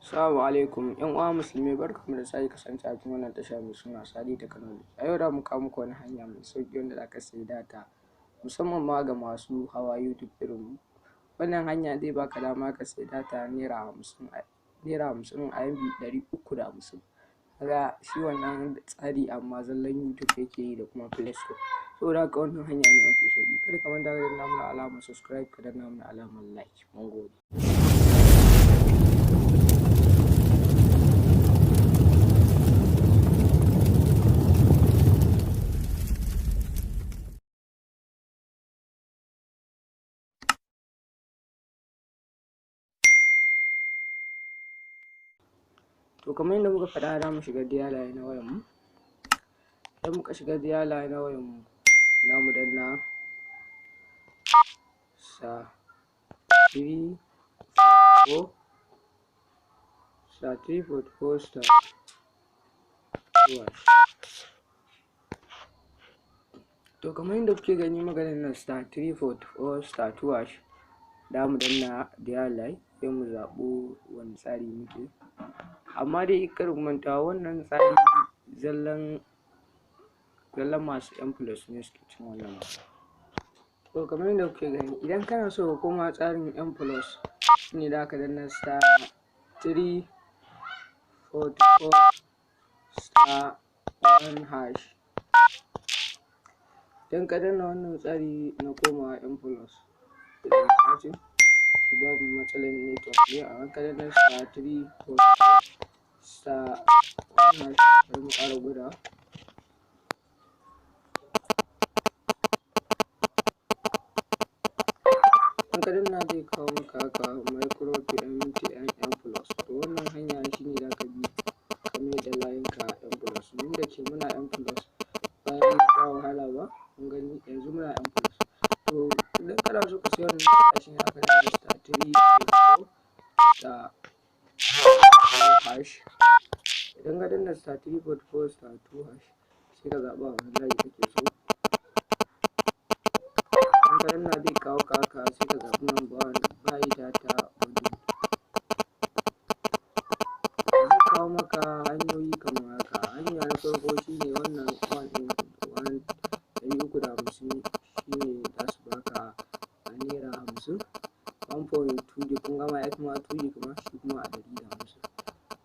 Assalamu alaikum ‘yan uwa musulmi, barkanmu da sake kasancewa a cikin wannan tasha mai suna Sadi Technology. A yau za mu kawo muku wani hanya mai sauƙi wanda za ka sayi data, musamman ma ga masu hawa YouTube irin mu. Wannan hanya zai baka dama ka sayi data ₦50 ₦50 a MB 350. Kaga shi wannan tsari, amma zallan YouTube yake yi da kuma Play Store. Saboda haka wannan hanya ne mafi sauƙi. Kada ka manta ka danna mana alamar subscribe, ka danna mana alamar like. Mun gode. To, kamar yadda muka faɗa, za mu shiga dialer na wayarmu. Idan muka shiga dialer na wayarmu, za mu danna *344 *344 *2#. To, kamar yadda kuke gani, muka danna *344 *2#, za mu danna dial, sai mu zaɓo wani tsari muke. Amma dai kar ku manta, wannan tsari zallan zallan masu M Plus ne suke cin wannan wasa. To, kamar yadda kuke gani, idan kana so ka koma tsarin M Plus shine za ka danna *344 *1#. Idan ka danna wannan tsari na komawa M Plus, idan ka ce shi babu matsalar network ne, amma ka danna *344 *1#, bari mu ƙara gwadawa. In ka danna, zai kawo maka haka: micro to MTN M Plus. To, wannan hanya shine za ka bi ka maida layinka M Plus. Mu da ke muna M Plus, bayan ba wahala ba, kun gani yanzu muna M Plus. To, idan kana so ka siya wannan data, shine za ka danna *344 *2#. Idan ka danna *344 *2#, sai ka zaɓa wane layi kake so. In ka danna, zai kawo ka haka, sai ka zaɓi number one, buy data bundle. Zai kawo maka hanyoyi kamar haka. Hanya na farko shine wannan one ɗin, one 350 shine za su baka a ₦50. 1.2 gig, kun ga ma ya fi ma 2 gig ma, shi kuma a 150.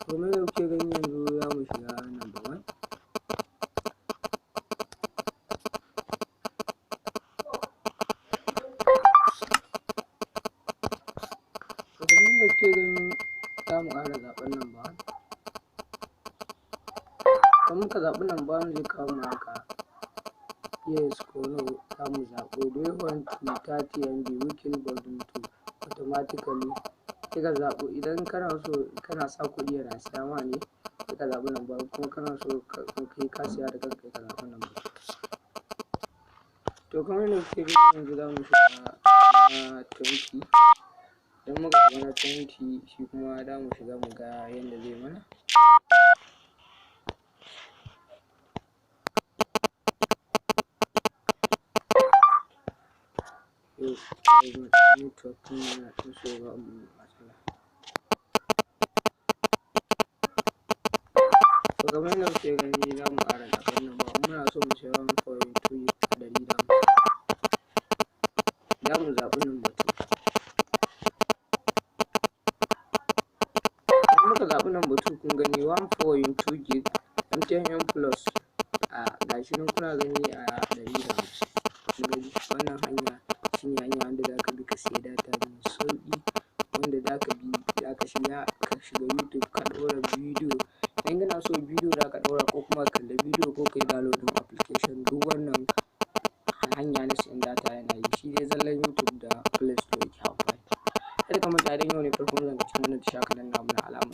To, kamar yadda kuke gani, yanzu za mu shiga number one. To, kamar yadda kuke gani, za mu ƙara zaɓen number one. Idan muka zaɓi number one, zai kawo mu haka: yes ko no. Za mu zaɓo "Do you want to 30 MB weekly bundle to automatically". Sai ka zaɓi, idan kana so kana sa kuɗi yana siya ma ne, sai ka zaɓi number one, kuma kana so kai ka siya da kanka, ka zaɓi number two. To, kamar yadda kuke gani, yanzu za mu shiga na 20. Idan muka shiga na 20, shi kuma za mu shiga mu ga yanda zai mana. Yau network ɗin yana ɗan so ya bamu matsala. To, kamar yadda kuke gani, za mu ƙara zaɓen number one. Muna so mu siya 1.2 gig a 150. Za mu zaɓi number two. Idan muka zaɓi number two, kun gani, 1.2 gig MTN M Plus a gashi nan kuna gani a 150. Kun gani, wannan hanya shine hanya wanda za ka bi ka siya data mai sauƙi, wanda za ka bi za ka shiga YouTube ka ɗaura bidiyo. Idan kana so bidiyo za ka ɗaura, ko kuma ka kalli bidiyo, ko ka yi downloading application, duk wannan hanya na siyan data yana yi. Shi dai zallan YouTube da Play Store yake amfani. Kada ka manta, idan yau ne farkon zuwan ka cikin wannan tasha, ka danna mana alamar